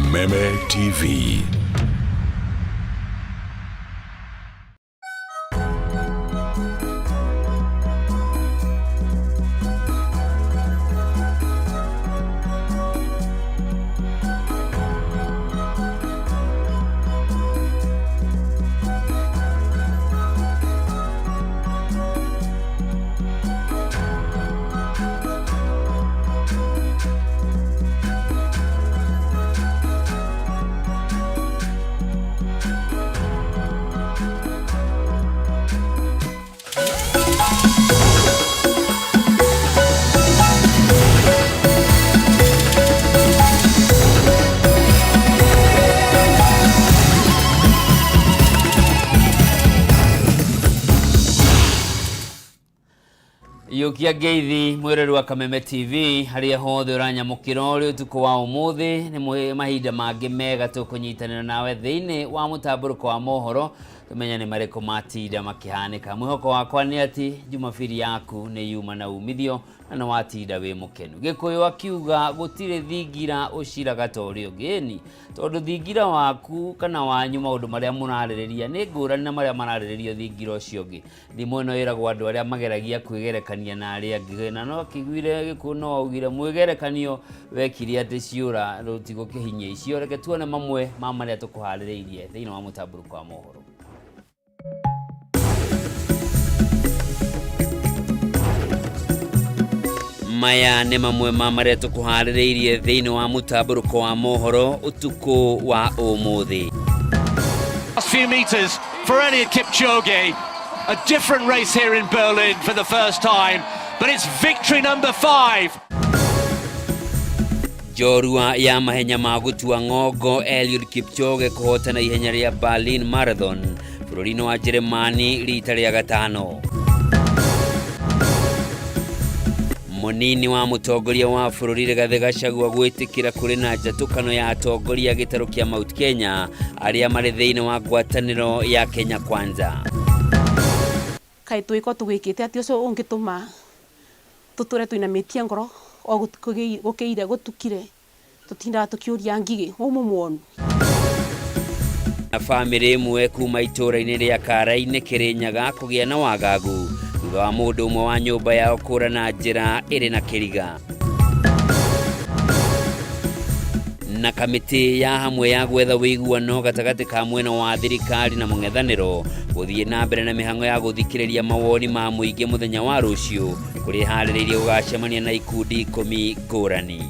Kameme TV. Iyũkia ngeithi mwĩrori wa Kameme TV harĩa hothe ũranyamũkĩra ũrĩ ũtukũ wa ũmũthĩ nĩ mahinda mangĩ mega tũkũnyitanĩra nawe thĩinĩ wa mũtambũrũko wa mohoro tũmenye nĩ marĩkũ matinda makĩhanĩka. Mwĩhoko wakwa nĩ atĩ Jumabiri yaku nĩ yuma na umithio na nĩ watinda wĩ mũkenu. Gĩkũyũ akiuga gũtirĩ thingira ũciraga ta ũrĩa ũngĩ. Ĩni, tondũ thingira waku kana wanyu maũndũ marĩa mũrarĩrĩria nĩ ngũrani na marĩa mararĩrĩrio thingira ũcio ũngĩ. Thimo ĩno ĩragwo andũ arĩa mageragia kwĩgerekania na arĩa angĩ, na no akĩiguire Gĩkũyũ no augire mwĩgerekanio wekire atĩ ciũra rũtigũkĩhinyia icio. Reke tuone mamwe ma marĩa tũkũharĩrĩirie thĩinĩ wa mũtambũrũko wa mohoro. Maya nĩ mamwe ma marĩa tũkũharĩrĩirie thĩinĩ wa mũtambũrũko wa mohoro ũtukũ wa ũmũthĩ. Last few meters for Eliud Kipchoge. A different race here in Berlin for the first time, but it's victory number 5. Njorua ya mahenya ma gũtua ng'ongo Eliud Kipchoge kũhotana ihenya rĩa Berlin Marathon bũrũri-inĩ wa Jeremani rita rĩa gatano. Mũnini wa mũtongoria wa bũrũri Rigathĩ Gachagua gwĩtĩkĩra kũrĩ na njatũkano ya atongoria gĩtarũ kĩa Mount Kenya arĩa marĩ thĩinĩ wa ngwatanĩro ya Kenya Kwanza. Kaĩ twĩko tũgĩkĩte atĩ ũcio ũngĩtũma tũtũre tũinamĩtie ngoro o gũkĩire gũtukire tũtindaga tũkĩũria ngigĩ ũmũmuonu. Na bamĩrĩ ĩmwe kuma itũũra-inĩ rĩa Karainĩ Kĩrĩnyaga kũgĩa na wagagu thutha wa mũndũ ũmwe wa nyũmba yao kũra na njĩra ĩrĩ na kĩriga. Na kamĩtĩ ya hamwe ya gwetha ũiguano gatagatĩ ka mwena wa thirikari na mũng'ethanĩro gũthiĩ na mbere na mĩhang'o ya gũthikĩrĩria mawoni ma mũingĩ mũthenya wa rũciũ kũrĩa ĩharĩrĩirie gũgacemania na ikundi ikũmi ngũrani.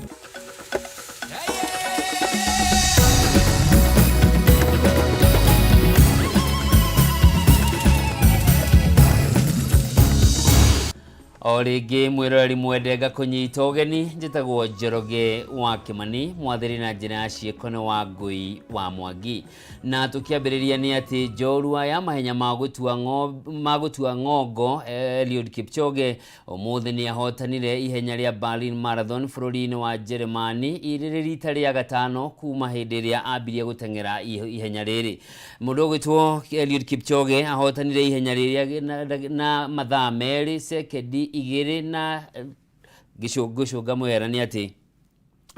O rĩngĩ mwĩroreri mwende ngakũnyita ũgeni, njĩtagwo Njoroge wa Kĩmani, mwathĩri na njĩra ya ciĩko nĩ wa Ngũi wa Mwangi. Na tũkĩambĩrĩria nĩ atĩ njorua ya mahenya ma gũtua ng'ongo Eliud Kipchoge ũmũthĩ nĩ ahotanire ihenya rĩa Berlin Marathon bũrũri-inĩ wa Jeremani rĩrĩ rita rĩa gatano kuma hĩndĩ ĩrĩa ambirie gũteng'era ihenya rĩrĩ. Mũndũ ũgwĩtwo Eliud Kipchoge ahotanire ihenya rĩrĩa na mathaa merĩ sekendi igĩrĩ na gĩcũngũcũnga mũhera nĩ atĩ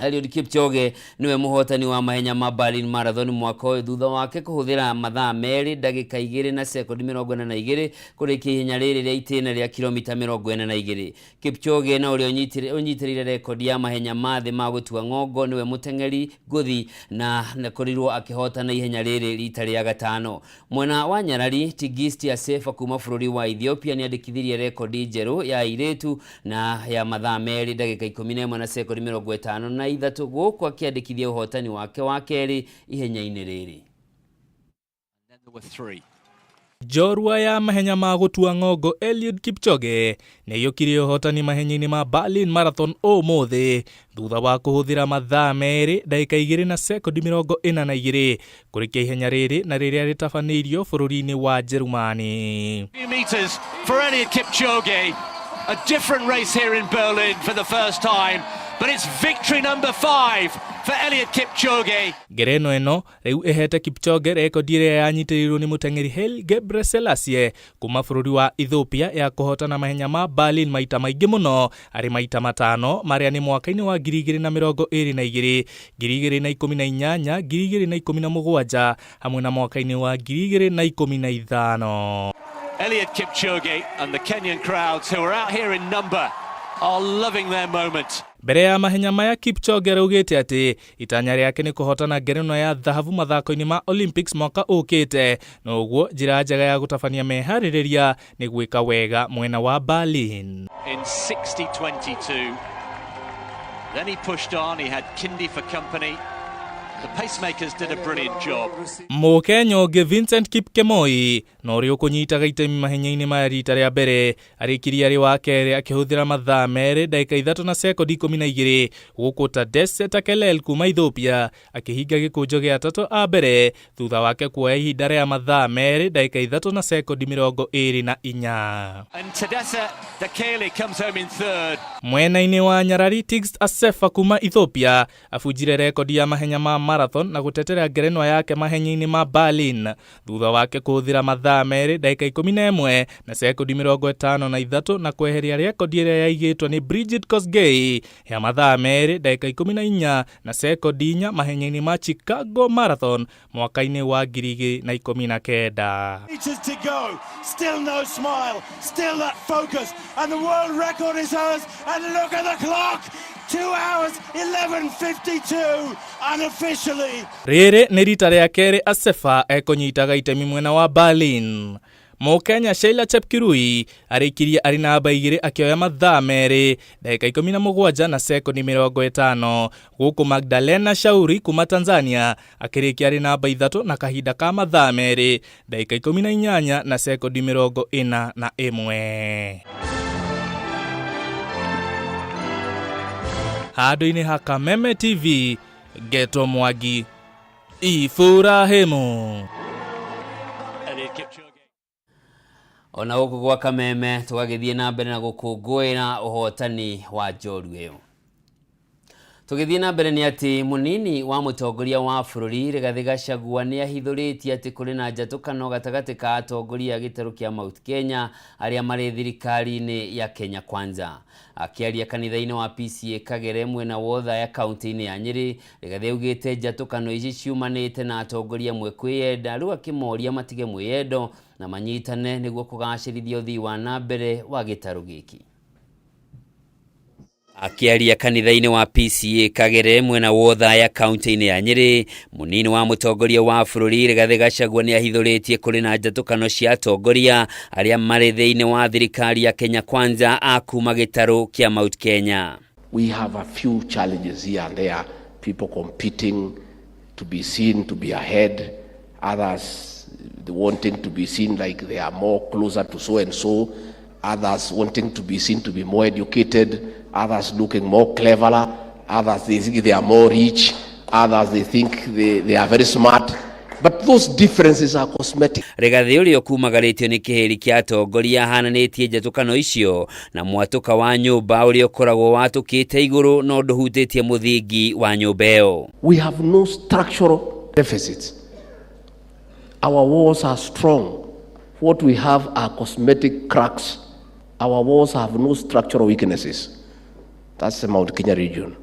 Eliud Kipchoge niwe mũhotani wa mahenya ma Berlin Marathon mwaka ũyũ thutha wake kũhũthĩra mathaa merĩ ndagĩka igĩrĩ na sekondi 42 kũrĩkia ihenya rĩrĩ rĩa itĩna rĩa kilomita 42. Kipchoge na ũrĩa ũnyitĩrĩire rekondi ya mahenya ma thĩ ma gũtua ng'ongo niwe mũteng'eri ngũthi na akorirwo akĩhotana ihenya rĩrĩ rita rĩa gatano. Mwena wa Nyarari, Tigist Assefa kuma bũrũri wa Ethiopia nĩandĩkithirie rekondi njerũ ya airĩtu na ya mathaa merĩ ndagĩka 11 na sekondi 53 gũkũ akĩandĩkithia ũhotani wake wa kerĩ ihenya-inĩ rĩrĩ. Njorua ya mahenya ma gũtua ng'ongo Eliud Kipchoge nĩaiyũkirie ũhotani mahenya-inĩ ma Berlin Marathon ũmũthĩ thutha wa kũhũthĩra mathaa merĩ ndagĩka igĩrĩ na sekondi 42 kũrĩkia ihenya rĩrĩ na rĩrĩa rĩtabanĩirio bũrũri-inĩ wa Jerumani. Few meters for Eliud Kipchoge, a different race here in Berlin for the first time, But it's victory number 5 for Eliud Kipchoge. Ngerenwa ĩno rĩu ĩhete Kipchoge rekondi ĩrĩa yanyitĩrĩirwo nĩ mũteng'eri Haile Gebrselassie kuma bũrũri wa Ethiopia ya kũhotana mahenya ma Berlin maita maingĩ mũno arĩ maita 5 marĩa nĩ mwaka-inĩ wa 2022, 2018, 2017 hamwe na mwaka-inĩ wa 2015. Eliud Kipchoge and the Kenyan crowds who are out here in number are loving their moment. Mbere ya mahenya maya Kipchoge araugĩte atĩ itanya rĩake nĩ kũhotana ngerenwa ya thahabu mathako-inĩ ma Olympics mwaka ũkĩte, na ũguo njĩra njega ya gũtabania meharĩrĩria nĩ gwĩka wega mwena wa Berlin. In 60.22, then he pushed on, he had Kindi for company. The pacemakers did a brilliant job. Mũkenya ũngĩ Vincent Kipkemoi na ũrĩa ũkũnyitaga itemi mahenya-inĩ maya rita rĩa mbere arĩkirie arĩ wa kerĩ akĩhũthĩra mathaa 2 ndagĩka 3 na sekondi 12 gũkũ Tadesse Takelel kuma Ethiopia akĩhinga gĩkũnjo gĩa atatũ a mbere thutha wake kuoya ihinda rĩa mathaa 2 ndagĩka 3 na sekondi 24. And Tadesse Takele comes home in third. Mwena-inĩ wa nyarari Tigist Assefa kuma Ethiopia abunjire rekondi ya mahenya ma marathon na gũtetera ngerenwa yake mahenya-inĩ ma Berlin thutha wake kũhũthĩra mathaa 2 ndagĩka 11 na sekondi 53 na kweheria rekondi ĩrĩa yaigĩtwo nĩ Brigid Kosgei ya mathaa 2 ndagĩka 14 na sekondi 4 mahenya-inĩ ma Chicago Marathon mwaka-inĩ wa 2019. Meters to go, still no smile, still that focus, and the world record is hers. And look at the clock, 2 hours 11:52, unofficially. Rĩrĩ nĩ rita rĩa kerĩ Assefa ekũnyitaga itemi mwena wa Berlin. Mũkenya Sheila Chepkirui arĩkirie arĩ namba 2 akĩoya mathaa 2 ndagĩka 17 na sekondi 50 gũkũ Magdalena Shauri kuma Tanzania akĩrĩkia arĩ namba 3 na kahinda ka mathaa 2 ndagĩka 18 na sekondi 41. Handũ-inĩ ha Kameme TV, Geto Mwangi, Iburahĩmu. Eliud Kipchoge. Ona gũkũ gwa Kameme tũgagĩthiĩ na mbere na gũkũngũĩra ũhotani wa njorua ĩyo. Tũgĩthiĩ na mbere nĩ atĩ mũnini wa mũtongoria wa bũrũri Rigathĩ Gachagua nĩ ahithũrĩtie atĩ kũrĩ na njatũkano gatagatĩ ka atongoria a gĩtarũ kĩa Mount Kenya arĩa marĩ thirikari-inĩ ya Kenya Kwanza. Akĩaria kanitha-inĩ wa PCEA Kagere mwena wa Othaya kaunti-inĩ ya Nyĩrĩ, Rigathĩ augĩte njatũkano ici ciumanĩte na atongoria amwe kwĩyenda, rĩu akĩmoria matige mwĩyendo na manyitane nĩguo kũgacĩrithia ũthii wa na mbere wa gĩtarũ gĩkĩ. Akĩaria kanitha-inĩ wa PCEA Kagere mwena wa Othaya kaunti-inĩ ya Nyĩrĩ, mũnini wa mũtongoria wa bũrũri Rigathĩ Gachagua nĩ ahithũrĩtie kũrĩ na njatũkano cia atongoria arĩa marĩ thĩinĩ wa thirikari ya Kenya Kwanza a kuma gĩtarũ kĩa Mount Kenya. We have a few challenges here and there, people competing to be seen, to be ahead, others wanting to be seen like they are more closer to so and so, others wanting to be seen to be more educated, others looking more cleverer, others they think they are more rich, others they think they are very smart. But those differences are cosmetic. Rigathĩ ũrĩa ũkumagarĩtio nĩ kĩhĩri kĩa atongoria ahananĩtie njatũkano icio na mwatũka wa nyũmba ũrĩa ũkoragwo watũkĩte igũrũ no ndũhutĩtie mũthingi wa nyũmba ĩyo. We have no structural deficits. Our walls are strong. What we have are cosmetic cracks. Our walls have no structural weaknesses. That's the Mount Kenya region.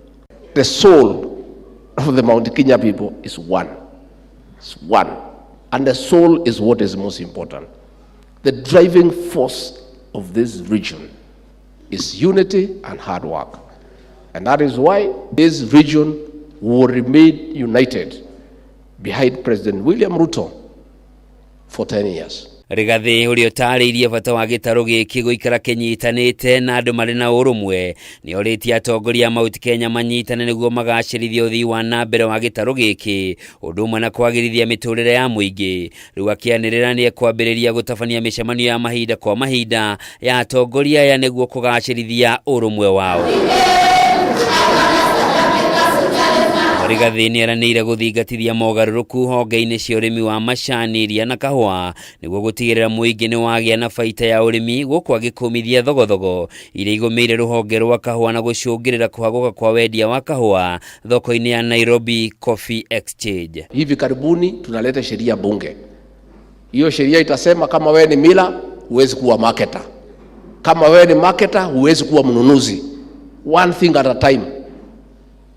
The soul of the Mount Kenya people is one. It's one. And the soul is what is most important. The driving force of this region is unity and hard work. And that is why this region will remain united behind President William Ruto for 10 years. Rigathĩ ũrĩa ũtarĩirie bata wa gĩtarũ gĩkĩ gũikara kĩnyitanĩte na andũ marĩ na ũrũmwe nĩ orĩtie atongoria a Mount Kenya manyitane nĩguo magacĩrithie ũthii wa na mbere wa gĩtarũ gĩkĩ ũndũ ũmwe na kwagĩrithia mĩtũrĩre ya mũingĩ. Rĩu akĩanĩrĩra nĩ ekwambĩrĩria gũtabania mĩcemanio ya mahinda kwa mahinda ya atongoria aya nĩguo kũgacĩrithia ũrũmwe wao. Rigathi nĩeranĩire gũthingatithia mogarũrũku honge-inĩ cia ũrĩmi wa macani, iria na kahũa nĩguo gũtigĩrĩra mũingĩ nĩwagĩa na baita ya ũrĩmi gũkũ agĩkũmithia thogothogo iria igũmĩire rũhonge rwa kahũa na gũcũngĩrĩra kũhagũka kwa wendia wa kahũa thoko-inĩ ya Nairobi Coffee Exchange. Hivi karibuni tunaleta sheria bunge. Hiyo sheria itasema kama wewe ni mila huwezi kuwa marketer, kama wewe ni marketer huwezi kuwa mnunuzi. One thing at a time,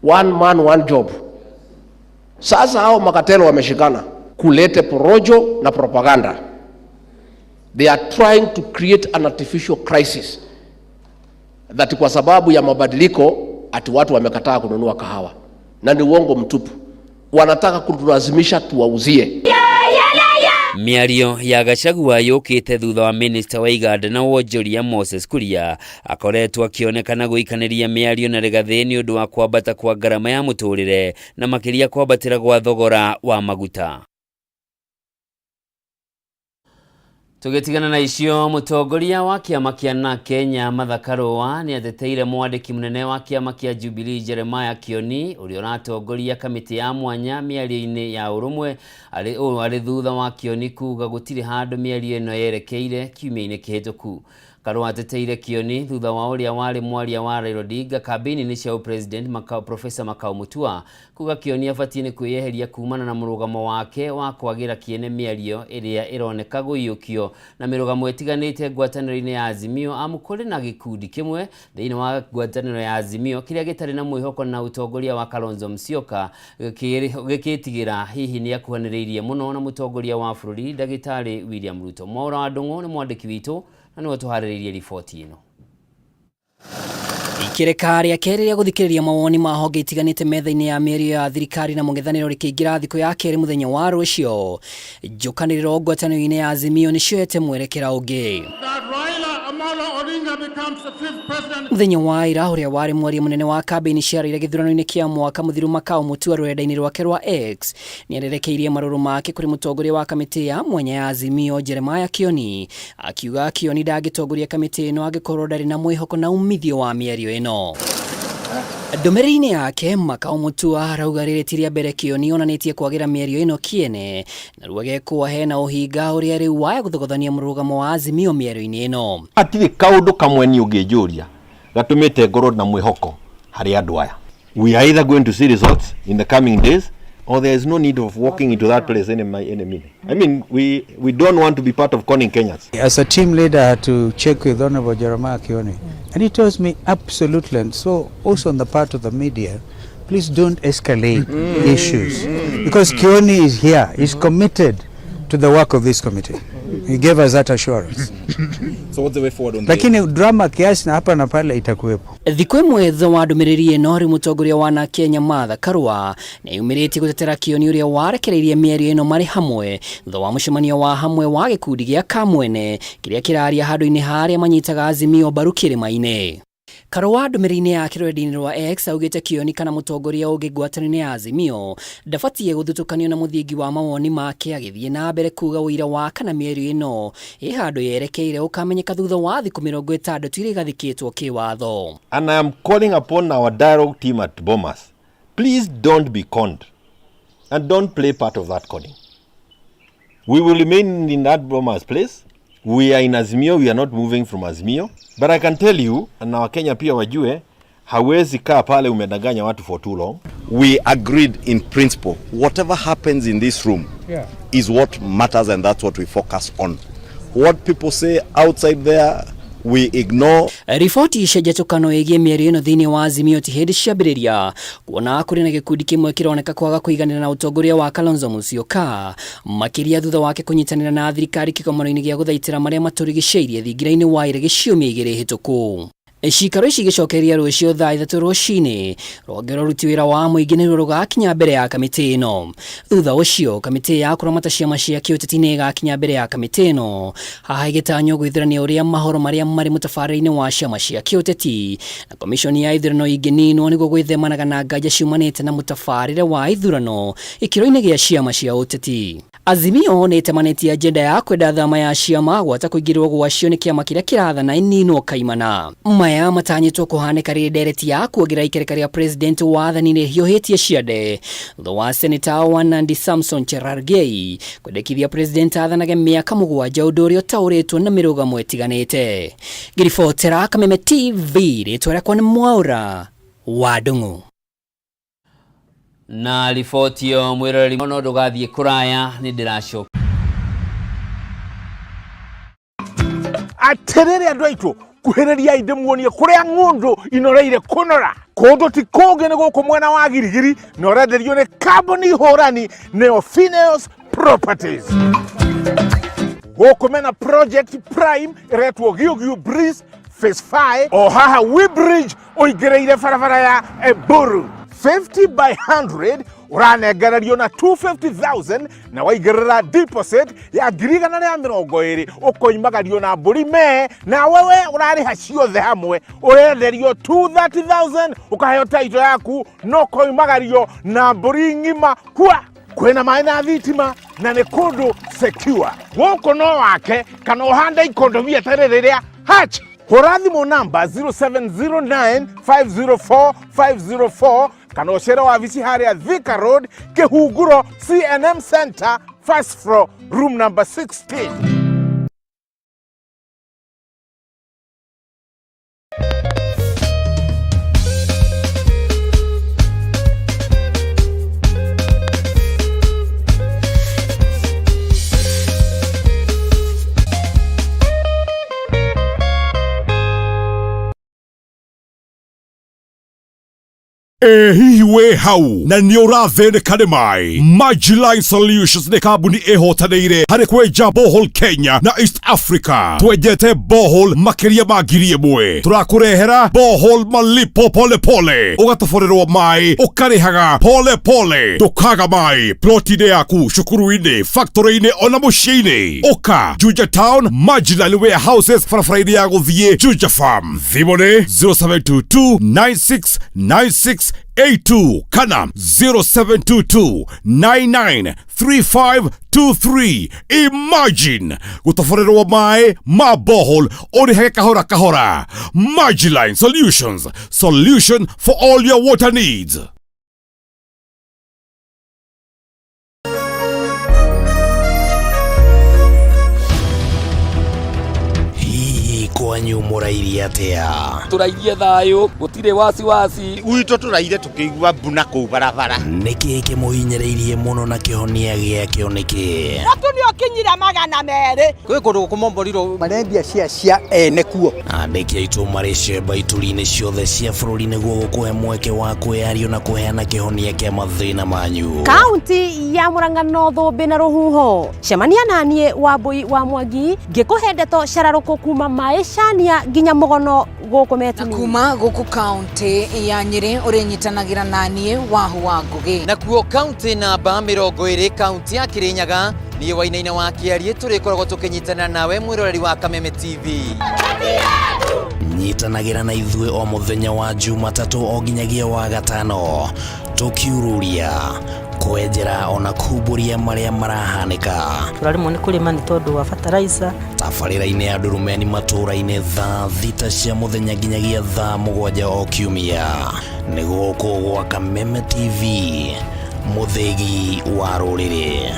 one man one job. Sasa hao makatelo wameshikana kulete porojo na propaganda. They are trying to create an artificial crisis that kwa sababu ya mabadiliko ati watu wamekataa kununua kahawa, na ni uongo mtupu. Wanataka kutulazimisha tuwauzie. Mĩario ya Gachagua yũkĩte thutha wa minista wa iganda na wonjoria Moses Kuria akoretwo akĩonekana gũikanĩria mĩario na Rigathi nĩ ũndũ wa kwambata kwa ngarama ya mũtũrĩre na makĩria kwambatĩra gwa thogora wa maguta. Tũgĩtigana na icio, mũtongoria wa kĩama kĩa na Kenya Martha Karua nĩ ateteire mwandĩki mũnene wa kĩama kĩa Jubilee Jeremiah Kioni ũrĩa ũratongoria kamĩtĩ ya mwanya mĩario-inĩ ya ũrũmwe arĩ ũũ arĩ thutha wa Kioni kuga gũtirĩ handũ mĩario ĩno yerekeire kiumia-inĩ kĩhĩtũku. Karua ateteire Kioni thutha wa ũrĩa warĩ mwaria wa Raila Odinga kambĩini-inĩ cia ũpresident Makau, Professor Makau Mutua kuga Kioni abatiĩ nĩ kwĩyeheria kumana na mũrũgamo wake wa kwagĩra kĩene mĩario ĩrĩa ĩroneka gũiyũkio na mĩrũgamo ĩtiganĩte ngwatanĩro-inĩ ya Azimio amu kũrĩ na gĩkundi kĩmwe thĩinĩ wa ngwatanĩro ya Azimio kĩrĩa gĩtarĩ na mwĩhoko na ũtongoria wa Kalonzo Musyoka gĩkĩtigĩra hihi nĩ akuhanĩrĩirie mũno na mũtongoria wa bũrũri ndagĩtarĩ William Ruto. Mwaura wa Ndung'u nĩ mwandĩki witũ na nĩwe tũharĩrĩirie riboti ĩno. Ikĩrĩka rĩa kerĩ rĩa gũthikĩrĩria mawoni ma honge itiganĩte metha-inĩ ya mĩario ya thirikari na mũng'ethanĩro rĩkĩingĩra thikũ ya kerĩ mũthenya wa rũciũ, njũkanĩrĩro ngwatanĩro-inĩ ya Azimio nĩcioete mwerekera ũngĩ. Mũthenya wa ira ũrĩa warĩ mwaria mũnene wa kambĩini cia Raila gĩthurano-inĩ kĩa mwaka mũthiru Makau Mutua rũrenda-inĩ rwake rwa X nĩarerekeirie marũrũ make kũrĩ mũtongoria wa kamĩtĩ ya mwanya ya Azimio Jeremiah Kioni, akiuga Kioni ndangĩtongoria kamĩtĩ ĩno angĩkorwo ndarĩ na mwĩhoko na umithio wa mĩario ĩno. Ndũmĩrĩri-inĩ yake Makau Mutua arauga rĩrĩ ti rĩa mbere Kioni onanĩtie kwagĩra mĩario ĩno kĩene na rĩu agekũa hena ũhinga ũrĩa rĩu waya gũthogothania mũrũgamo wa Azimio mĩario-inĩ ĩno. Hatirĩ kaũndũ kamwe niĩ ũngĩnjũria gatũmĩte ngorwo na mwĩhoko harĩ andũ aya. We are either going to see results in the coming days or there is no need of walking into that place any minute. I mean, we don't want to be part of conning Kenyans. As a team leader, I had to check with Honorable Jeremiah Kioni, and he tells me absolutely, and so also on the part of the media, please don't escalate issues, because Kioni is here, he's committed to the work of this committee. He gave us that assurance. So what's the way forward on Lakini drama kiasi na hapa na pale itakuwepo. Thikũ ĩmwe thutha wa ndũmĩrĩri ĩno rĩu mũtongoria wa na Kenya Martha Karua nĩeyumĩrĩtie gũtetera Kioni ũrĩa warekereirie mĩario ĩno marĩ hamwe thutha wa mũcemanio wa hamwe wa gĩkundi gĩa Kamwene kĩrĩa kĩraria handũ-inĩ harĩa manyitaga Azimio mbaru kĩrĩma-inĩ. Karua ndũmĩrĩri-inĩ yake rũrenda-inĩ rwa X augĩte Kioni kana mũtongoria ũngĩ ngwatanĩro-inĩ ya Azimio ndabatiĩ gũthutũkanio na mũthingi wa mawoni make, agĩthiĩ na mbere kuga ũira wa kana mĩario ĩno ĩ handũ yerekeire ũkamenyeka thutha wa thikũ 60 iria igathikĩtwo kĩwatho. And I am calling upon our dialogue team at Bomas, please don't be conned and don't play part of that conning. We will remain in that Bomas place. We are in Azimio, we are not moving from Azimio. But I can tell you, na Wakenya pia wajue, hawezi kaa pale umedanganya watu for too long. We agreed in principle, whatever happens in this room is what matters, and that's what we focus on. What people say outside there, we ignore. Riboti cia njatũkano ĩgiĩ mĩario ĩno thĩinĩ wa Azimio ti hĩndĩ ciambĩrĩria kuona kũrĩ na gĩkundi kĩmwe kĩroneka kwaga kũiganĩra na ũtongoria wa Kalonzo Musyoka, makĩria thutha wake kũnyitanĩra na thirikari kĩgomano-inĩ gĩa gũthaitĩra marĩa matũrigicĩirie thingira-inĩ wa Iregi ciumia igĩrĩ hĩtũku. Cikaro ici igĩcokereria rũciũ thaa 3 rũcinĩ, rũhonge rwa ũruti wĩra wa mũingĩ nĩruo rũgakinya mbere ya kamĩtĩ ĩno. Thutha ũcio kamĩtĩ ya kũramata ciama cia kĩũteti nĩ ĩgakinya mbere ya kamĩtĩ ĩno, haha ĩgĩtanywo gwĩthurania ũrĩa mahoro marĩa marĩ mũtabarĩre-inĩ wa ciama cia kĩũteti na komishoni ya ithurano ingĩninwo nĩguo gwĩthemanaga na nganja ciumanĩte na mũtabarĩre wa ithurano gĩkĩro-inĩ gĩa ciama cia ũteti. Azimio nĩ ĩtemanĩtie agenda ya kwenda thama ya ciama gwata kũingĩrĩrwo gwacio nĩ kĩama kĩrĩa kĩrathana ĩninwo kaimana. Maya matanyĩtwo kũhanĩka rĩrĩ ndereti ya kuongerera ikereka rĩa president wathani-inĩ ĩhiũhĩtie ciande thutha wa seneta wa Nandi Samson Cherargei kwendekithia president athanage mĩaka 7, ũndũ ũrĩa ũtaũrĩtwo na mĩrũgamo ĩtiganĩte. Ngĩribotera Kameme TV, rĩtwa rĩakwa nĩ Mwaũra wa Ndung'u. Na riboti ĩyo mwĩroreri no ndũgathiĩ kũraya, nĩ ndĩracoka. Atĩrĩrĩ andũ aitũ, kuhĩrĩriai ndĩmuonie kũrĩa ng'ũndũ inoreire kũnora. Kũndũ ti kũngĩ nĩ gũkũ mwena wa Girigiri, na ũrenderio nĩ kambuni hũrani nĩyo Phineas Properties. Gũkũ mena project prime ĩretwo Giugiu Breeze Phase 5 o haha Weybridge ũingĩrĩire barabara ya Eburu 50 by 100 ũranengererio na 250,000 na waigĩrĩra deposit ya 120,000 ũkoimagario na mbũri mee, nawe we ũrarĩha ciothe hamwe ũrenderio 230,000 ũkaheo title yaku no koimagario na mbũri ng'ima kwa kwĩna maĩ na thitima na nĩ kũndũ secure. Gũkũ no wake kana ũhande ikondobia tarĩ rĩrĩa hatch. Hũra thimũ namba 0709504504 kana ũcere wabici harĩa Thika Road, Kĩhunguro CNM Center, first floor, room number 16. Ĩ hihi wĩ hau na nĩ ũrathĩnĩka nĩ maĩ? Majiline Solutions nĩ kambuni ĩhotanĩire harĩ kwenja borehole Kenya na East Africa. Twenjete borehole makĩria ma 1000. Tũrakũrehera borehole malipo pole pole, ũgatoborerwo maĩ ũkarĩhaga pole pole, ndũkaga maĩ ploti-inĩ yaku, cukuru-inĩ, factory-inĩ ona mũciĩ-inĩ. Ũka Juja Town, Majiline Warehouses, barabara-inĩ ya gũthiĩ Juja Farm. Thimũ nĩ 0722 96 9682 kana 0722 993523. Imagine gũtoborerwo maĩ ma borehole ũrĩhage kahora kahora. Majiline Solutions, solution for all your water needs. Hihi kwanyu mũrairie atĩa? Tũrairie thayũ, gũtirĩ wasiwasi. Gwitũ tũraire tũkĩigua mbuna kũu barabara. Nĩkĩ kĩmũhinyĩrĩirie mũno na kĩhonia gĩakĩo nĩkĩ? Mũtu nĩ ũkinyire 200. Kwĩ kũndũ gũkũmomborirwo marendia cia cia ene kuo. Andĩki aitũ marĩ cemba ituri-inĩ ciothe cia bũrũri nĩguo gũkũhe mweke wa kwĩyario na kũheana kĩhonia kĩa mathĩna manyu. Kaunti ya Murang'a no thũmbĩ na rũhuho. Cemania naniĩ Wambui wa Mwangi ngĩkũhe ndeto cararũkũ kuma maĩcania nginya mũgono gũkũ Metini. Kuma gũkũ kaunti ya Nyĩrĩ ũrĩnyitanagĩra naniĩ Wahu wa Ngũgĩ. Nakuo kaunti namba 20 kaunti ya Kĩrĩnyaga niĩ Wainaina wa Kĩariĩ tũrĩkoragwo tũkĩnyitana nawe mwĩroreri wa Kameme TV. Nyitanagĩra na ithuĩ o mũthenya wa Jumatatũ o nginyagia wa gatano tũkiururia kwenjera ona kumbũria marĩa marahanĩka. Tũraremwo nĩ kũrĩma nĩ tondũ wa fertilizer. Tabarĩra-inĩ ya Ndurumeni matũũra-inĩ thaa 6 cia mũthenya nginyagia thaa 7 o kiumia. Nĩ gũkũ gwa Kameme TV, mũthĩgi wa rũrĩrĩ.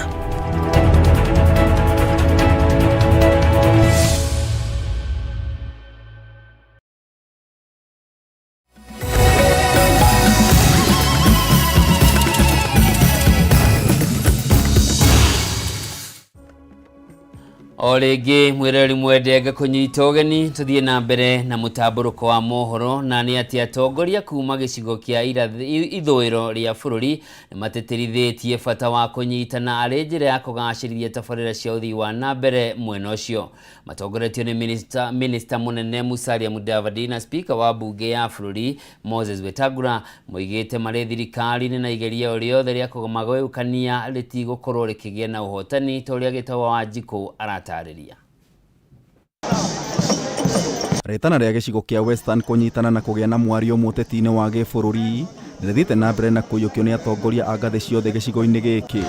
O rĩngĩ mwĩroreri mwende ngakũnyita ũgeni tũthiĩ na mbere na mũtambũrũko wa mohoro, na nĩ atĩ atongoria kuma gĩcigo kĩa ithũĩro rĩa bũrũri nĩ matĩtĩrithĩtie bata wa kũnyitana arĩ njĩra ya kũgacĩrithia tabarĩra cia ũthii wa na mbere mwena ũcio. Matongoretio nĩ minista mũnene Musalia Mudavadi na speaker wa bunge ya bũrũri Moses Wetangula moigĩte marĩ thirikari-inĩ na igeria o rĩothe rĩa kũmagayũkania rĩtigũkorwo rĩkĩgĩa na ũhotani ta ũrĩa Gĩtawa Wanjikũ aratarĩria. Rĩtana rĩa gĩcigo kĩa Western kũnyitana na kũgĩa na mwario mũteti-inĩ wa gĩbũrũri nĩ rĩthiĩte na mbere na kũiyũkio nĩ atongoria a ngathĩ ciothe gĩcigo-inĩ gĩkĩ.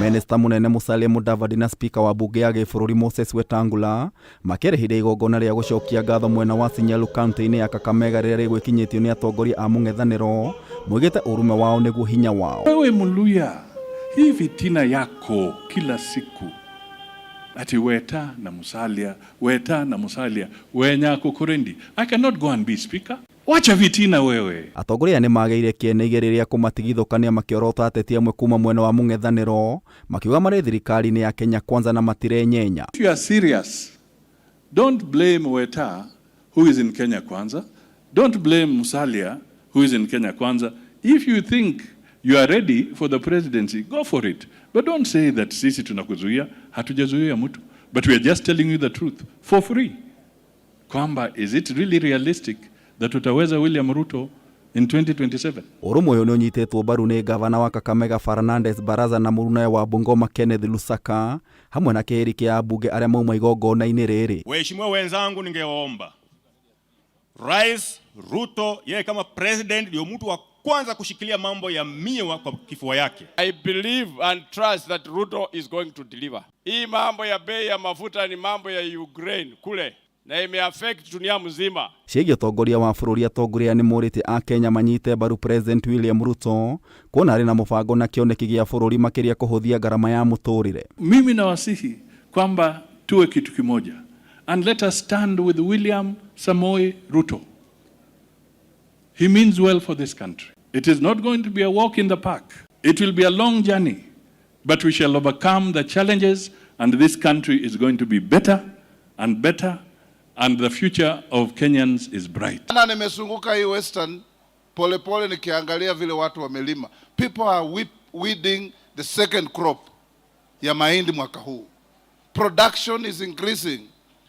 Minista munene Musalia Mudavadi na spika wa bunge ya gĩbũrũri Moses Wetangula makĩrĩhire igongona rĩa gũcokia ngatho mwena wa Sinyalu kaunti-inĩ ya Kakamega rĩrĩa rĩgwĩkinyĩtio nĩ atongoria a mũng'ethanĩro moigĩte ũrume wao nĩguo hinya wao. Wewe Mluya, hii fitina yako kila siku ati Weta na Musalia, Weta na Musalia, wenyako kurendi. I cannot go and be speaker. Wacha fitina wewe. Atongoria nĩ magĩire kĩene igĩrĩ rĩa kũmatigithũkania makĩorota ateti amwe kuma mwena wa mũng'ethanĩro makiuga marĩ thirikari-inĩ ya Kenya Kwanza na matirenyenya. If you are serious, don't blame Weta who is in Kenya Kwanza. Don't blame Musalia who is in Kenya Kwanza. If you think you are ready for the presidency, go for it. But don't say that sisi tunakuzuia, hatujazuia mtu. But we are just telling you the truth for free. Kwamba is it really realistic that utaweza William Ruto in 2027? Ũrũmwe ũyũ nĩ ũnyitĩtwo mbaru nĩ gavana wa Kakamega Fernandes Baraza na mũrunawe wa Bungoma Kenneth Lusaka hamwe na kĩhĩri kĩa ambunge arĩa mauma igongona-inĩ rĩrĩ. Waheshimiwa wenzangu, ningewaomba Rais Ruto, yeye kama president ndio mtu wa kwanza kushikilia mambo ya miwa kwa kifua yake. I believe and trust that Ruto is going to deliver. Hii mambo ya bei ya mafuta ni mambo ya Ukraine kule na imeaffect dunia mzima. Ciĩgiĩ ũtongoria wa bũrũri, atongoria nĩ morĩtie akenya manyite mbaru President William Ruto kuona arĩ na mũbango na kĩoneki gĩa bũrũri makĩria kũhũthia ngarama ya mũtũrĩre. Mimi nawasihi kwamba tuwe kitu kimoja and let us stand with William Samoei Ruto. He means well for this country. It is not going to be a walk in the park. It will be a long journey, but we shall overcome the challenges and this country is going to be better and better and the future of Kenyans is bright. Na nimezunguka hii Western polepole nikiangalia vile watu wamelima. People are weeding the second crop ya mahindi mwaka huu. Production is increasing,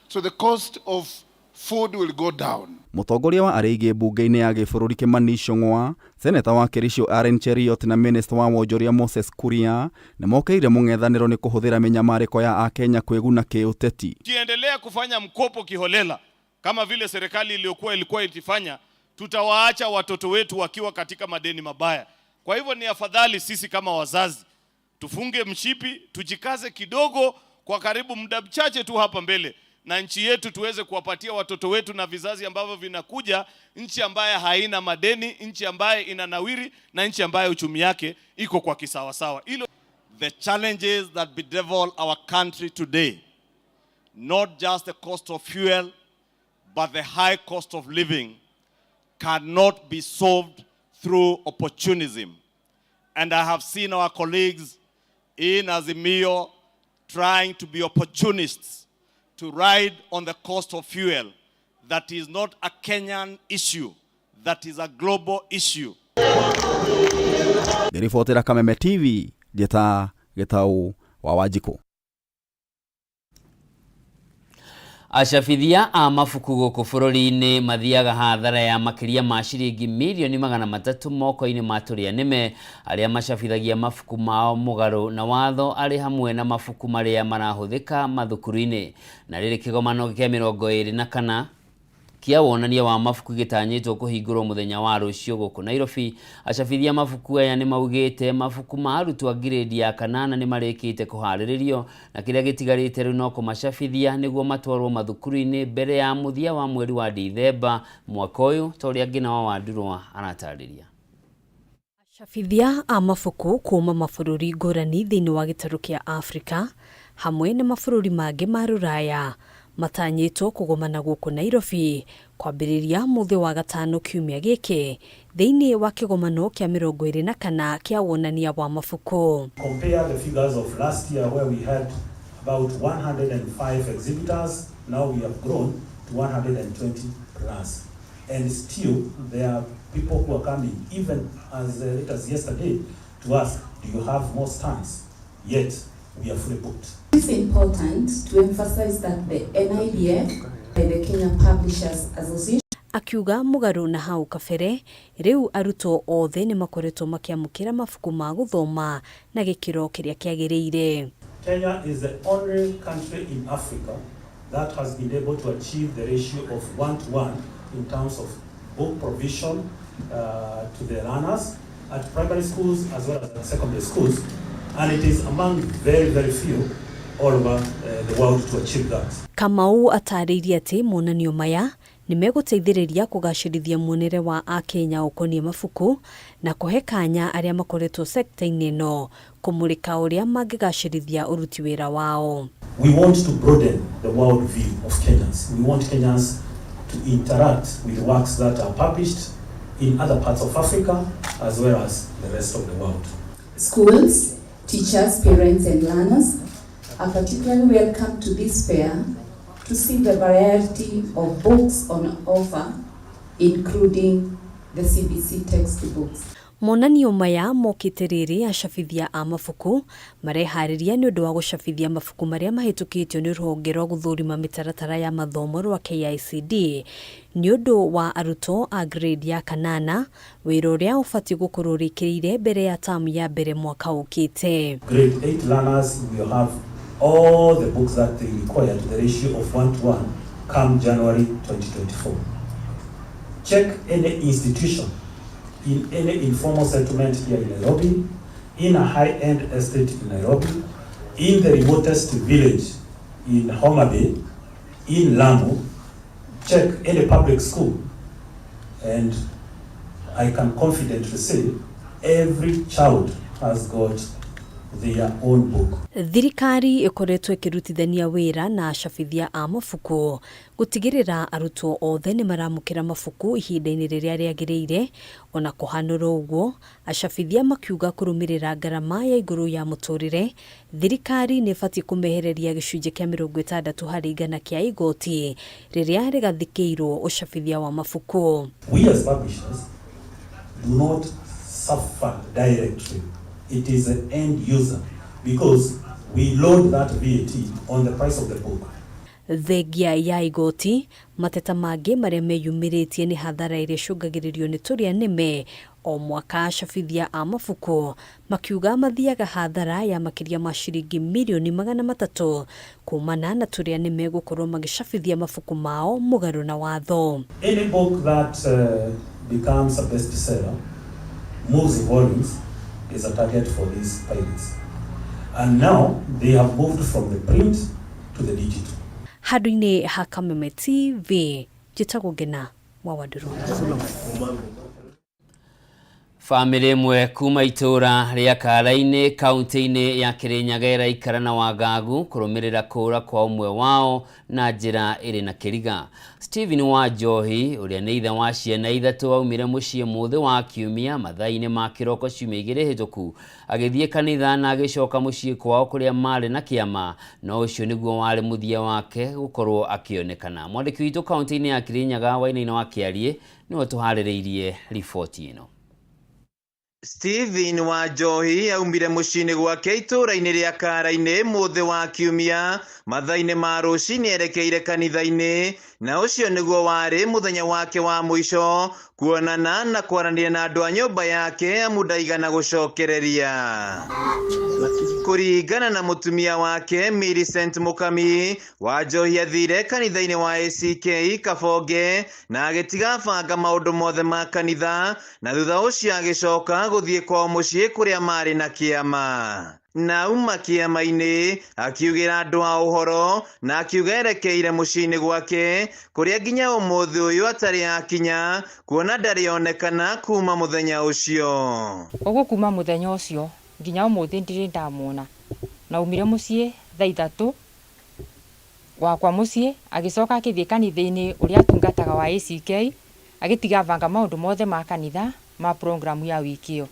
so the cost of food will go down. Mũtongoria wa arĩa aingĩ mbunge-inĩ ya gĩbũrũri Kimani Ichung'wa, seneta wa Kericho Aaron Cheruiyot na minista wa wonjoria Moses Kuria nĩ mokĩrĩire mũng'ethanĩro nĩ kũhũthĩra mĩnyamarĩko ya akenya kwĩguna kĩũteti. Tukiendelea kufanya mkopo kiholela kama vile serikali iliyokuwa ilikuwa ikifanya, tutawaacha watoto wetu wakiwa katika madeni mabaya. Kwa hivyo ni afadhali sisi kama wazazi tufunge mshipi, tujikaze kidogo kwa karibu muda mchache tu hapa mbele, na nchi yetu tuweze kuwapatia watoto wetu na vizazi ambavyo vinakuja nchi ambaye haina madeni, nchi ambaye inanawiri na nchi ambaye uchumi yake iko kwa kisawasawa. Hilo The challenges that bedevil our country today, not just the cost of fuel, but the high cost of living, cannot be solved through opportunism. And I have seen our colleagues in Azimio trying to be opportunists to ride on the cost of fuel. That is not a Kenyan issue, that is a global issue. Ngĩribotera Kameme TV, njĩta Gĩtau wa Wanjikũ. Acabithia a mabuku gũkũ bũrũri-inĩ mathiaga hathara ya makĩria ma ciringi mirioni 300 moko-inĩ ma tũrĩa nĩme arĩa macabithagia mabuku mao mũgarũ na watho arĩ hamwe na mabuku marĩa marahũthĩka mathukuru-inĩ. Na rĩrĩ kĩgomano kĩa 24 kĩa wonania wa mabuku gĩtanyĩtwo kũhingũrwo mũthenya wa rũciũ gũkũ Nairobi. Acabithia mabuku aya nĩ maugĩte mabuku ma arutwo a ngirĩndi ya kanana nĩ marĩkĩte kũharĩrĩrio na kĩrĩa gĩtigarĩte rĩu no kũmacabithia nĩguo matwarwo mathukuru-inĩ mbere ya mũthia wa mweri wa Dithemba mwaka ũyũ, ta ũrĩa Ngina wa Wandurwa aratarĩria. Acabithia a mabuku kuma mabũrũri ngũrani thĩinĩ wa gĩtarũ kĩa Afrika hamwe na mabũrũri mangĩ ma Rũraya matanyĩtwo kũgomana gũkũ Nairobi kwambĩrĩria mũthĩ wa gatano kiumia gĩkĩ thĩinĩ wa kĩgomano kĩa 24 kĩa wonania wa mabuku. Compare the figures of last year where we had about 105 exhibitors, now we have grown to 120 plus. And still there are people who are coming even as late as yesterday to ask, do you have more stands? Yet we are fully booked. It is important to emphasize that the NIBF by the Kenya Publishers Association Akiuga mũgarũ na hau kabere rĩu arutwo othe nĩ makoretwo makĩamũkĩra mabuku ma gũthoma na gĩkĩro kĩrĩa kĩagĩrĩire. Kenya is the only country in Africa that has been able to achieve the ratio of 1-to-1 in terms of book provision to the learners at primary schools as well as at secondary schools. And it is among very, very few all over the world to achieve that. Kamau atarĩirie atĩ monanio maya nĩ megũteithĩrĩria kũgacĩrithia muonere wa akenya ũkoniĩ mabuku na kũhe kanya arĩa makoretwo sekta-inĩ ĩno kũmũrĩka ũrĩa mangĩgacĩrithia ũruti wĩra wao. We want to broaden the world view of Kenyans. We want Kenyans to interact with works that are published in other parts of Africa as well as the rest of the world. Schools, teachers, parents, and learners are particularly welcome to this fair to see the variety of books on offer, including the CBC textbooks. Monanio maya mokĩte rĩrĩ acabithia a mabuku mareharĩria nĩ ũndũ wa gũcabithia mabuku marĩa mahĩtũkĩtio nĩ rũhonge rwa gũthũrima mĩtaratara ya mathomo rwa KICD nĩ ũndũ wa arutwo a grade ya kanana, wĩra ũrĩa ũbatiĩ gũkorwo ũrĩkĩrĩire mbere ya tamu ya mbere mwaka ũkĩte. Grade 8 learners will have all the books that they require to the ratio of 1 to 1 come January 2024. Check any institution in any informal settlement here in Nairobi, in a high-end estate in Nairobi, in the remotest village in Homa Bay, in Lamu, check any public school, and I can confidently say every child has got their own book. Thirikari ĩkoretwo ĩkĩrutithania wĩra na acabithia a mabuku gũtigĩrĩra arutwo othe nĩ maramũkĩra mabuku ihinda-inĩ rĩrĩa rĩagĩrĩire. Ona kũhanũra ũguo, acabithia makiuga kũrũmĩrĩra ngarama ya igũrũ ya mũtũrĩre, thirikari nĩ ĩbatiĩ kũmehereria gĩcunjĩ kĩa 60% kĩa igoti rĩrĩa rĩgathĩkĩirwo ũcabithia wa mabuku. We as publishers do not suffer directly. It is the end user because we load that VAT on the price of the book. Thengia ya igoti, mateta mangĩ marĩa meyumĩrĩtie nĩ hathara ĩrĩa ĩcũngagĩrĩrio nĩ tũrĩa nĩme o mwaka. Acabithia a mabuku makiuga mathiaga hathara ya makĩria ma ciringi mirioni 300 kumana na tũrĩa nĩme gũkorwo magĩcabithia mabuku mao mũgarũ na watho. Any book that becomes a bestseller, moves volumes, is a target for these pirates. And now they have moved from the print to the digital. Handũ-inĩ ha Kameme TV, njĩtagwo Ngena wa Wandũrũ. Bamĩrĩ ĩmwe kuma itũũra rĩa Karainĩ kaunti-inĩ ya Kĩrĩnyaga ĩraikara na wagagu kũrũmĩrĩra kũũra kwa ũmwe wao na njĩra ĩrĩ na kĩriga. Stephen Wanjohi ũrĩa nĩ ithe wa ciana ithatũ aumire mũciĩ mũthĩ wa kiumia mathaa-inĩ ma kĩroko ciumia 2 hĩtũku, agĩthiĩ kanitha na agĩcoka mũciĩ kwao kũrĩa marĩ na kĩama, no ũcio nĩguo warĩ mũthia wake gũkorwo akĩonekana. Mwandĩki witũ kaunti-inĩ ya Kĩrĩnyaga Wainaina wa Kĩariĩ nĩwe tũharĩrĩirie riboti ĩno. Stephen Wanjohi aumire mũciĩ-inĩ gwake itũũra-inĩ rĩa Karainĩ mũthĩ wa kiumia mathaa-inĩ ma rũcinĩ erekeire kanitha-inĩ, na ũcio nĩguo warĩ mũthenya wake wa mũico kuonana na kwaranĩria na andũ a nyũmba yake amu ndaigana gũcokereria. Kũringana na mũtumia wake Millicent Mũkami, Wanjohi athire kanitha-inĩ wa ACK Kabonge na agĩtiga banga maũndũ mothe ma kanitha, na thutha ũcio agĩcoka gũthiĩ kwao mũciĩ kũrĩa marĩ na kĩama. Na auma kĩama-inĩ akiugĩra andũ a ũhoro na akiuga erekeire mũciĩ-inĩ gwake kũrĩa nginya ũmũthĩ ũyũ atarĩ akinya, kuona ndarĩ onekana kuma mũthenya ũcio. Koguo kuma mũthenya ũcio nginya ũmũthĩ ndirĩ ndamuona. Na aumire mũciĩ thaa 3 gwakwa mũciĩ, agĩcoka akĩthiĩ kanitha-inĩ ũrĩa atungataga wa ACK, agĩtiga banga maũndũ mothe ma kanitha ma program ya wiki ĩyo,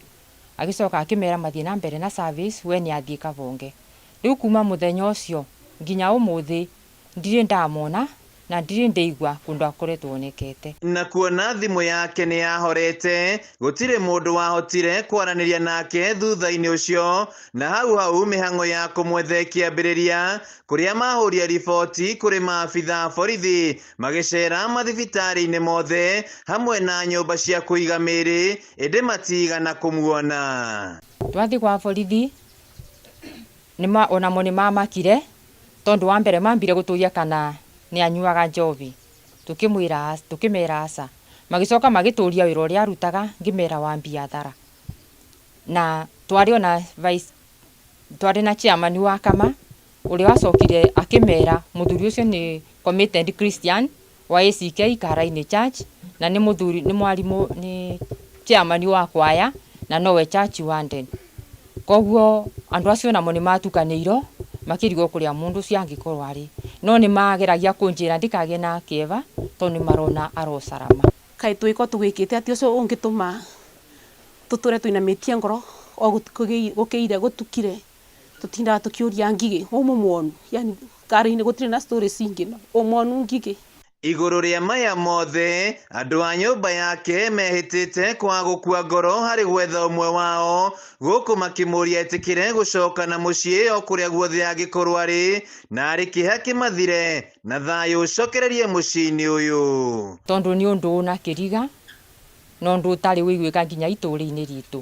agĩcoka akĩmera mathiĩ na mbere na service, we nĩ athiĩ Kabonge. Rĩu kuma mũthenya ũcio nginya ũmũthĩ ndirĩ ndamona na ndirĩ ndĩigua kũndũ akoretwo onekete. Na kuona thimũ yake nĩ yahorete, gũtirĩ mũndũ wahotire kwaranĩria nake thutha-inĩ ũcio, na hau hau mĩhang'o ya kũmwetha ĩkĩambĩrĩria kũrĩa mahũria riboti kũrĩ maabitha a borithi magĩcera mathibitarĩ-inĩ mothe hamwe na nyũmba cia kũiga mĩĩrĩ, ĩndĩ matigana kũmuona. Twathiĩ kwa borithi nĩma onamo nĩ mamakire, tondũ wa mbere mambire gũtũria kana nĩ anyuaga njohi, tukimwira tukimera aca. Magicoka magituria wira uria arutaga, ngimera wa biathara, na twari ona vice Twarĩ na chairman wa kama ũrĩa wacokire akĩmera mũthuri ũcio nĩ committed Christian wa ACK Karaini Church, na nĩ mũthuri, nĩ mwarimũ, nĩ chairman wa kwaya na nowe church warden. Koguo andũ acio namo nĩ matukanĩirwo makĩrigwo kũrĩa mũndũ ũcio angĩkorwo arĩ, no nĩ mageragia kũnjĩra ndikagĩe na kĩeva tondũ nĩ marona arocarama. Kaĩ twĩko tũgwĩkĩte atĩ ũcio ũngĩtũma tũtũre tũinamĩtie ngoro o gũkĩire gũtukire tũtindaga tũkĩũria Ngigĩ ũmũmwonu, yani kari-inĩ gũtirĩ na stories ingĩ, ũmwonu Ngigĩ. Igũrũ rĩa maya mothe, andũ a nyũmba yake mehĩtĩte kwaga gũkua ngoro harĩ gwetha ũmwe wao, gũkũ makĩmũria etĩkĩre gũcoka na mũciĩ o kũrĩa guothe angĩkorwo arĩ, na arĩ kĩeha kĩmathire na thayũ ũcokererie mũciĩ-inĩ ũyũ. Tondũ nĩ ũndũ na kĩriga na ũndũ ũtarĩ ũiguĩka nginya itũũra-inĩ ritũ.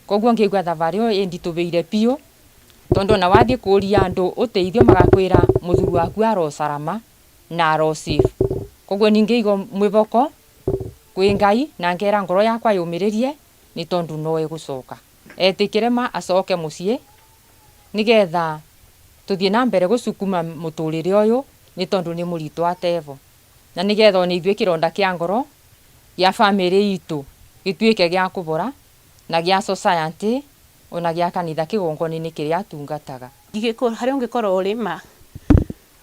Koguo ngĩigua thabarĩ ĩyo ĩnditũhĩire biũ, tondũ ona wathiĩ kũria andũ ũteithio magakwĩra mũthuri waku arocarama na aro safe. Koguo ningĩigua mwĩhoko kwĩ Ngai na ngera ngoro yakwa yũmĩrĩrie nĩ tondũ no egũcoka. Etĩkĩre ma acoke mũciĩ nĩgetha tũthiĩ na mbere gũcukuma mũtũrĩre ũyũ nĩ tondũ nĩ mũritũ atevo. Na nĩgetha ona ithuĩ kĩronda kĩa ngoro gĩa bamĩrĩ itũ gĩtuĩke gĩa kũbora na gĩa society ona gĩa kanitha kĩgongona-inĩ kĩrĩa atungataga. Ngigĩ harĩa ũngĩkorwo ũrĩ ma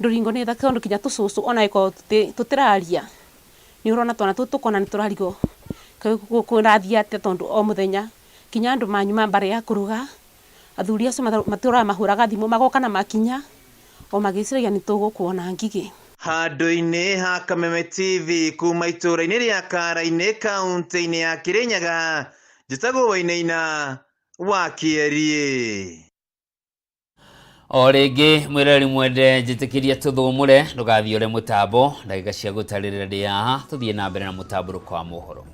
ndũringo nĩ thaka tondũ kinya tũcũcũ ona ĩkorwo tũtĩraria nĩ ũrona twana tũtũ tũkona nĩ tũrarigwo kũrathiĩ atĩa tondũ o mũthenya kinya andũ manyuma mbarĩ ya kũruga athuri acio matũraga mahũraga thimũ magoka na makinya o magĩciragia nĩ tũgũkuona Ngigĩ. Handũ-inĩ ha Kameme TV kuma itũũra-inĩ rĩa Karainĩ kaunti-inĩ ya Kirinyaga, njĩtagwo Wainaina wa Kĩeriĩ. O rĩngĩ mwĩroreri mwende njĩtĩkĩria tũthũmũre ndũgathiore mũtambo ndagĩka cia gũtarĩrĩra ndĩ haha tũthiĩ na mbere na mũtambũrũko wa mohoro.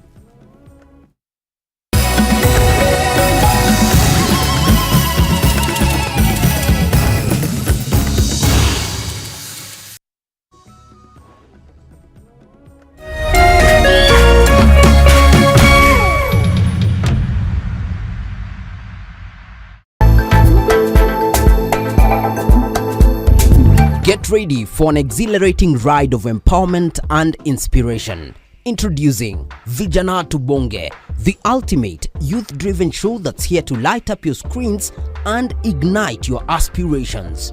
Get ready for an exhilarating ride of empowerment and inspiration. Introducing Vijana Tubonge, the ultimate youth-driven show that's here to light up your screens and ignite your aspirations.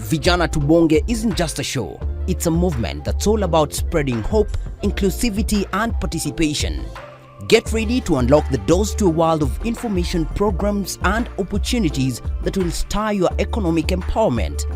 Vijana Tubonge isn't just a show, it's a movement that's all about spreading hope, inclusivity, and participation. Get ready to unlock the doors to a world of information, programs, and opportunities that will stir your economic empowerment.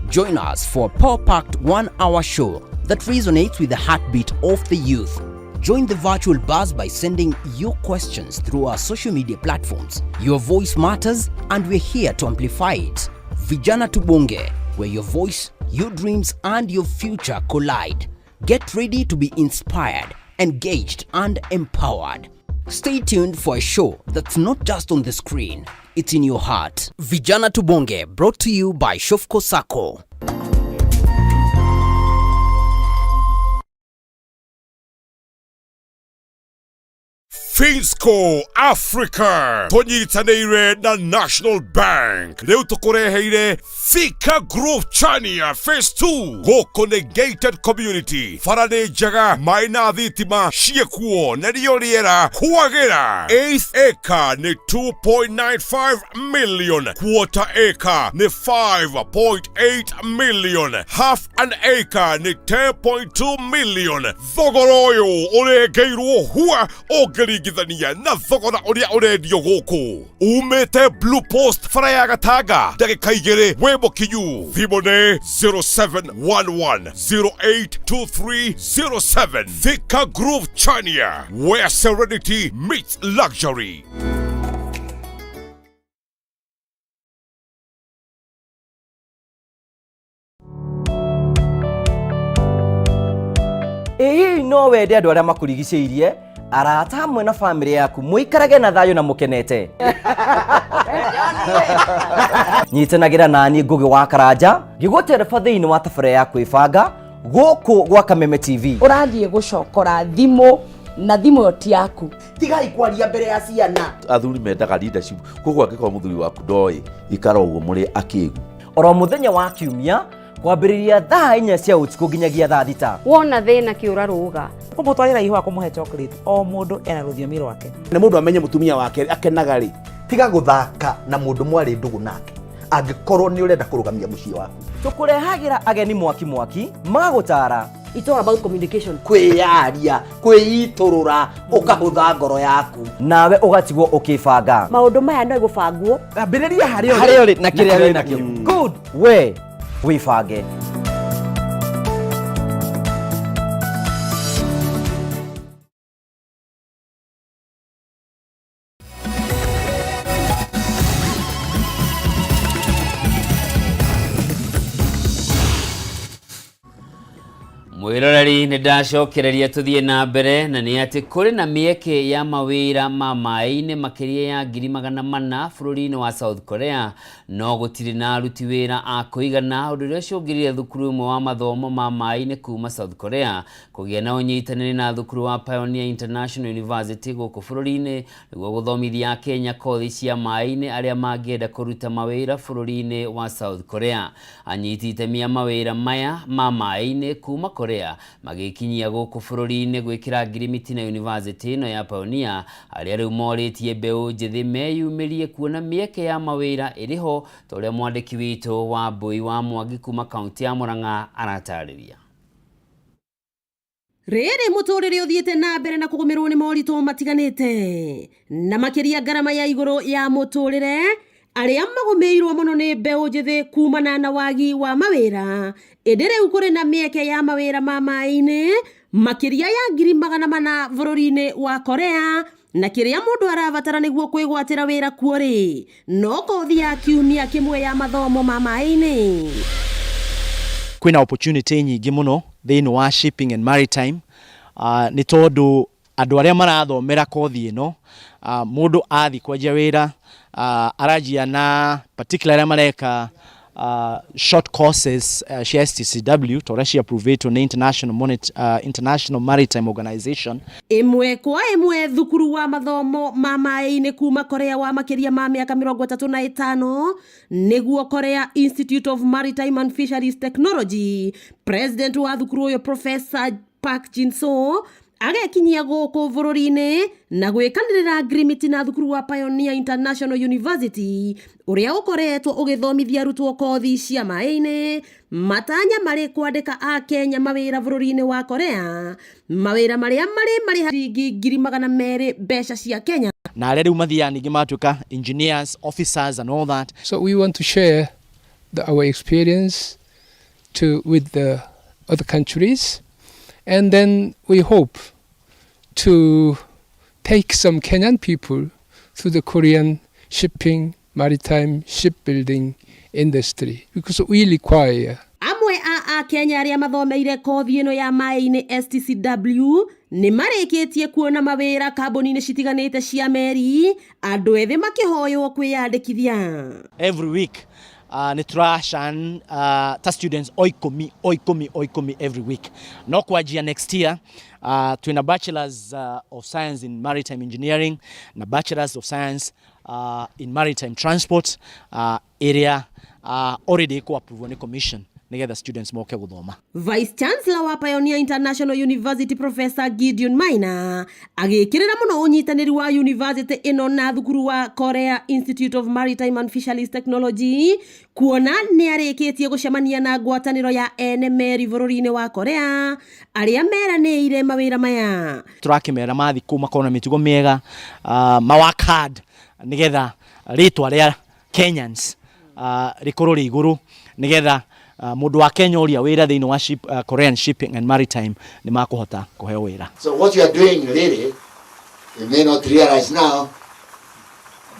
Join us for a power-packed 1-hour show that resonates with the heartbeat of the youth. Join the virtual buzz by sending your questions through our social media platforms. Your voice matters, and we're here to amplify it. Vijana Tubonge, where your voice, your dreams, and your future collide. Get ready to be inspired, engaged, and empowered. Stay tuned for a show that's not just on the screen, it's in your heart. Vijana Tubonge, brought to you by Shofco Sacco. Finsco Africa tũnyitanĩire na National Bank rĩu tũkũreheire Thika Grove Chania Phase 2 gũkũ nĩ gated community, bara nĩ njega, maĩ na thitima ciĩkuo na rĩo rĩera kwagĩra. Eighth acre nĩ 2.95 million, quarter acre nĩ 5.8 million, half an acre nĩ 10.2 million. Thogora ũyũ ũrengeirwo hua ũngĩringithania na thogora ũrĩa ũrendio gũkũ. Umĩte Blue Post bara ya Gatanga ndagĩka igĩrĩ wĩ mũkinyu. Thimũ nĩ 0711082307. Thika Groove Chania, where serenity meets luxury. Ĩ hihi no wende andũ arĩa makũrigicĩirie, arata hamwe na bamĩrĩ yaku mũikarage na thayũ na mũkenete? Nyitanagĩra nani Ngũgĩ wa Karanja ngĩgũtereba thĩinĩ wa tabarĩra ya kwĩbanga gũkũ gwa Kameme TV. Ũrathiĩ gũcokora thimũ Na thimũ ĩyo ti yaku. Tigai kwaria mbere ya ciana. Athuri mendaga leadership, koguo angĩkorwo mũthuri waku ndoĩ, ikara ũguo mũrĩ akĩgu. Oro mũthenya wa kiumia kwambĩrĩria thaa 4 cia ũtukũ nginyagia thaa 6. Wona thĩna kĩũra rũga. Kũmũtwarĩra ihũa, kũmũhe chocolate, o mũndũ ena rũthiomi rwake. Nĩ mũndũ amenye mũtumia wake akenaga rĩ. Tiga gũthaka na mũndũ mwarĩ ndũgũ nake angĩkorwo nĩ ũrenda kũrũgamia mũciĩ waku. Tũkũrehagĩra ageni mwaki mwaki magũtara. It's all about communication. Kwĩyaria, kwĩitũrũra, ũkahũtha ngoro yaku. Nawe ũgatigwo ũkĩbanga. Maũndũ maya no gũbangwo. Ambĩrĩria harĩa ũrĩ. Harĩa ũrĩ na kĩrĩa wĩ nakĩo. Good. We wĩbange. Mwiroreri, nĩ ndacokereria tũthiĩ na mbere na nĩ atĩ kũrĩ na mĩeke ya mawĩra ma maĩ-inĩ makĩria ya 400,000 bũrũri-inĩ wa South Korea, no gũtirĩ na aruti wĩra a kũigana, ũndũ ũrĩa ũcũngĩrĩire thukuru ũmwe wa mathomo ma maĩ-inĩ kuma South Korea kũgĩa na ũnyitanĩri na thukuru wa Pioneer International University gũkũ bũrũri-inĩ nĩguo gũthomithia Akenya kothi cia maĩ-inĩ arĩa mangĩenda kũruta mawĩra bũrũri-inĩ wa South Korea. Anyiti itemi a mawĩra maya ma maĩ-inĩ kuma Korea magĩkinyia gũkũ bũrũri-inĩ gwĩkĩra ngirimiti na university ĩno ya Pioneer, arĩa rĩu morĩtie mbeũ njĩthĩ meyumĩrie kuona mĩeke ya mawĩra ĩrĩ ho, ta ũrĩa mwandĩki witũ wa Mbui wa Mwangi kuma kaunti ya Murang'a aratarĩria. Rĩrĩ mũtũrĩre ũthiĩte na mbere na kũgũmĩrwo nĩ moritũ matiganĩte na makĩria ngarama ya igũrũ ya mũtũrĩre, arĩa magũmĩirwo mũno nĩ mbeũ njĩthĩ kumana na wagi wa mawĩra. Ĩndĩ rĩu kũrĩ na mĩeke ya mawĩra ma maĩ-inĩ makĩria ya 400,000 bũrũri-inĩ wa Korea, na kĩrĩa mũndũ arabatara nĩguo kwĩgwatĩra wĩra kuo rĩ no kothi ya kiumia kĩmwe ya mathomo ma maĩ-inĩ. Kwĩna opportunity nyingĩ mũno thĩinĩ wa shipping and maritime, nĩ tondũ andũ arĩa marathomera kothi ĩno, mũndũ athiĩ kwanjia wĩra, aranjia na particular arĩa mareka short courses cia STCW ta ũrĩa ciapprovĩtwo nĩ International Maritime Organization. Ĩmwe kwa ĩmwe thukuru wa mathomo ma maĩ-inĩ kuma Korea wa makĩria ma mĩaka 35 nĩguo Korea Institute of Maritime and Fisheries Technology. President wa thukuru ũyũ Professor Park Jin-soo agekinyia gũkũ bũrũri-inĩ na gwĩkanĩrĩra ngirimiti na thukuru wa Pioneer International University ũrĩa ũkoretwo ũgĩthomithia arutwo kothi cia maĩ-inĩ, matanya marĩ kwandĩka Akenya mawĩra bũrũri-inĩ wa Korea, mawĩra marĩa marĩ marĩha ciringi 200,000 mbeca cia Kenya. Na arĩa rĩu mathiaga ningĩ matuĩka engineers, officers and all that. So we want to share our experience with the other countries, and then we hope to take some Kenyan people to the Korean shipping, maritime shipbuilding industry, because we require. Amwe a Akenya arĩa mathomeire kothi ĩno ya maĩ-inĩ STCW nĩ marĩkĩtie kuona mawĩra kambuni-inĩ citiganĩte cia meri, andũ ethĩ makĩhoywo kwĩyandĩkithia. Every week nĩ tũracan ta students o 10 o 10 o 10 every week. No kwanjia next year twĩna bachelors of science in maritime engineering na bachelors of science in maritime transport, ĩrĩa already ĩkũ approve nĩ commission nĩgetha students moke gũthoma. Vice Chancellor wa Pioneer International University Professor Gideon Maina agĩkĩrĩra mũno ũnyitanĩri wa university ĩno na thukuru wa Korea Institute of Maritime and Fisheries Technology, kuona nĩ arĩkĩtie gũcemania na ngwatanĩro ya ene meri bũrũri-inĩ wa Korea arĩa meranĩire mawĩra maya. Tũrakĩmera mathiĩ kũu makorwo na mĩtugo mĩega, ma work hard nĩgetha rĩtwa rĩa Kenyans rĩkorwo rĩ igũrũ, nĩgetha mũndũ wa Kenya ũria wĩra thĩinĩ wa Korean shipping and maritime nĩ makũhota kũheo wĩra. So what you are doing really, you may not realize now,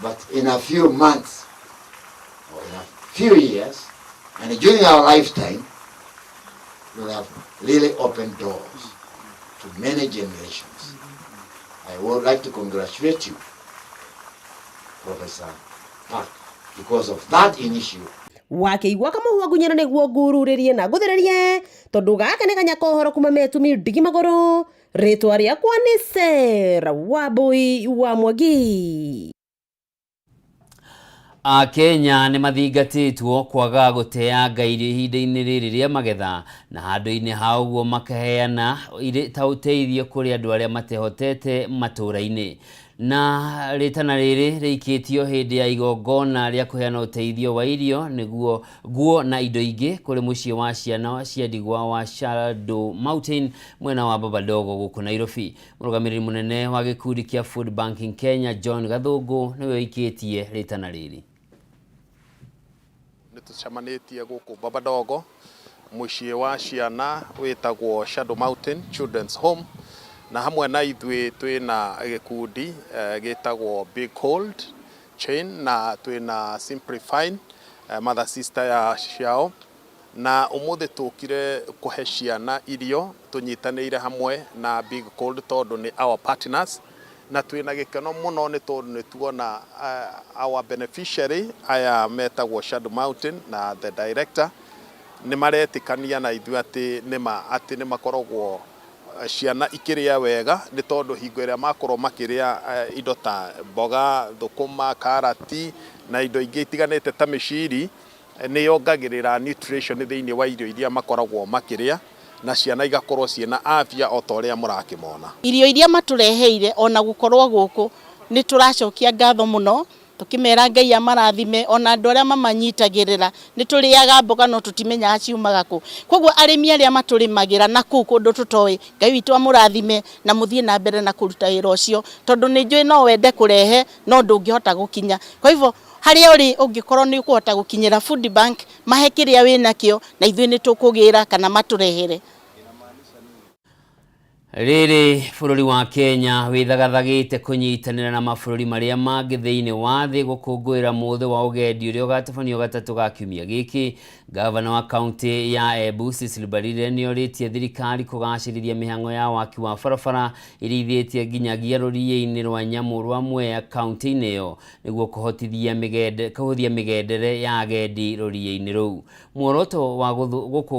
but in a few months or in a few years, and during our lifetime, you'll have really opened doors to many generations. I would like to congratulate you, Professor Park, because of that initiative. Wakĩigua kamũhwa ngunyĩra nĩguo ngururĩrie na ngũthĩrĩrie, tondũ gaka nĩ kanya kohoro kuma metumi ndigi magũrũ. Rĩtwa rĩakwa nĩ Sarah Wambui wa Mwangi. Akenya nĩ mathingatĩtwo kwaga gũteanga irio ihinda-inĩ rĩrĩ rĩa magetha na handũ-inĩ ha ũguo makaheana irĩ ta ũteithio kũrĩ andũ arĩa matehotete matũũra-inĩ. Na rĩtana rĩrĩ rĩikĩtio hĩndĩ ya igongona rĩa kũheana ũteithio wa irio nĩguo nguo na indo ingĩ kũrĩ mũciĩ wa ciana cia ndigwa wa Shadow Mountain mwena wa Babadogo gũkũ Nairobi. Mũrũgamĩrĩri mũnene wa gĩkundi kĩa Food Banking Kenya John Gathũngũ nĩwe ũikĩtie rĩtana rĩrĩ. Nĩ tũcemanĩtie gũkũ Babadogo mũciĩ wa ciana wĩtagwo Shadow Mountain Children's Home, na hamwe na ithuĩ twĩna gĩkundi gĩtagwo Big Cold Chain na twĩna Simplifine mother sister ya ciao, na ũmũthĩ tũkire kũhe ciana irio tũnyitanĩire hamwe na Big Cold tondũ nĩ our partners, na twĩna gĩkeno mũno nĩ tondũ nĩ tuona our beneficiary aya metagwo Shadow Mountain na the director nĩ maretĩkania na ithuĩ atĩ nĩma atĩ nĩ makoragwo ciana ikĩrĩa wega, nĩ tondũ hingo ĩrĩa makorwo makĩrĩa indo ta mboga, thũkũma, karati na indo ingĩ itiganĩte ta mĩciri, nĩ yongagĩrĩra nutrition thĩinĩ wa irio iria makoragwo makĩrĩa, na ciana igakorwo ciĩna afya o ta ũrĩa mũrakĩmona. Irio iria matũreheire ona gũkorwo gũkũ nĩ tũracokia ngatho mũno, tũkĩmera Ngai amarathime ona andũ arĩa mamanyitagĩrĩra. Nĩ tũrĩaga mboga no tũtimenyaga ciumaga kũ, koguo arĩmi arĩa matũrĩmagĩra na kũu kũndũ tũtoĩ, Ngai witũ amũrathime na mũthiĩ na mbere na kũruta wĩra ũcio, tondũ nĩ njũĩ no wende kũrehe no ndũngĩhota gũkinya. Kwa hivyo harĩa ũrĩ ũngĩkorwo nĩ ũkũhota gũkinyĩra food bank, mahe kĩrĩa wĩnakĩo na ithuĩ nĩ tũkũgĩra kana matũrehere. Rĩrĩ bũrũri wa Kenya wĩthagathagĩte kũnyitanĩra na mabũrũri marĩa mangĩ thĩinĩ wa thĩ gũkũngũĩra mũthĩ wa ũgendi ũrĩa ũgatabanio gatatũ ga kiumia gĩkĩ. Gavana wa kaunti ya Embu Cecily Mbarire nĩorĩtie thirikari kũgacĩrithia mĩhang'o ya waki wa barabara iria ithiĩte nginyagia rũriĩ-inĩ rwa nyamũ rwa Mwea kaunti-inĩ ĩyo nĩguo kũhotithia mĩgendere ya agendi rũriĩ-inĩ rũu. Muoroto wa gũkũ